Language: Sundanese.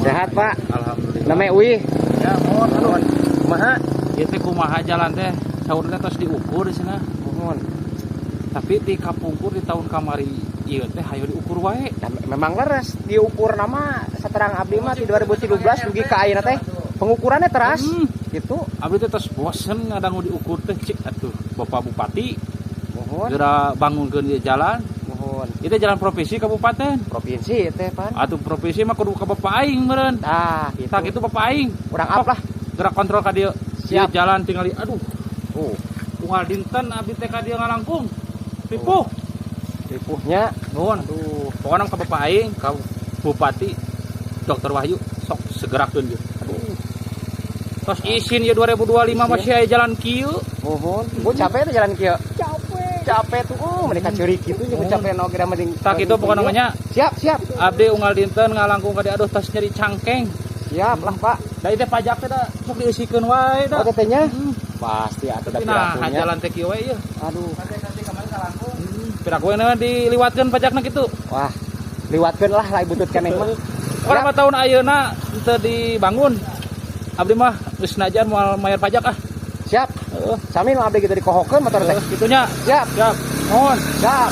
Sehat, Pak? Alhamdulillah. Namanya Uwi. Ya, mohon. Mohon. Kumaha? Ieu teh kumaha jalan teh? Saur teh tos diukur di sana. Mohon. Tapi di kapungkur di tahun kamari ieu teh hayo diukur wae. Nah, memang leres diukur nama saterang abdi mah di 2013 dugi ka ayeuna teh pengukurannya teras gitu. Abdi teh tos bosen ngadangu diukur teh, cik atuh Bapak Bupati Mohon. Geura bangunkeun ieu jalan. Mohon. Itu jalan provinsi kabupaten. Provinsi teh pan. Atuh provinsi mah kudu ka Bapak aing meureun. Tah, gitu. Tah kitu Bapak aing. Urang up lah. Gerak kontrol ka dieu. Siap. Ieu jalan tinggali, aduh. Tuh, unggal dinten abdi teh ka dieu ngalangkung. Ripuh. Ripuhnya. Nuhun. Aduh. Pokoknya ka Bapak aing, ka Bupati Dr. Wahyu sok segerakeun ieu. Aduh. Tos isin ya 2025 masih aya jalan kieu. Mohon. Bu, capek tuh jalan kieu. Capek. Capek tuh, mereka ceurik gitu jeung capek oge da mending. Tah kitu pokokna mah nya. Siap, siap. Abdi unggal dinten ngalangkung ka dieu, aduh, tos nyeri cangkeng. Siap lah, Pak. Da ieu teh pajak teh da sok dieusikeun wae da. Oh, tetehnya? Pasti atuh da Tapi nah pirakunya. Jalan teh kieu we ieu. Aduh. Piraku we diliwatkeun pajakna kitu. Wah, liwatkeun lah lah butut keneh mah. Orang mah tahun ayeuna teu dibangun. Abdi mah geus najan moal mayar pajak ah. Siap. Heeh. Sami nu abdi gitu dikohokeun motor teh. Kitunya. Siap. Siap. Mohon. Siap.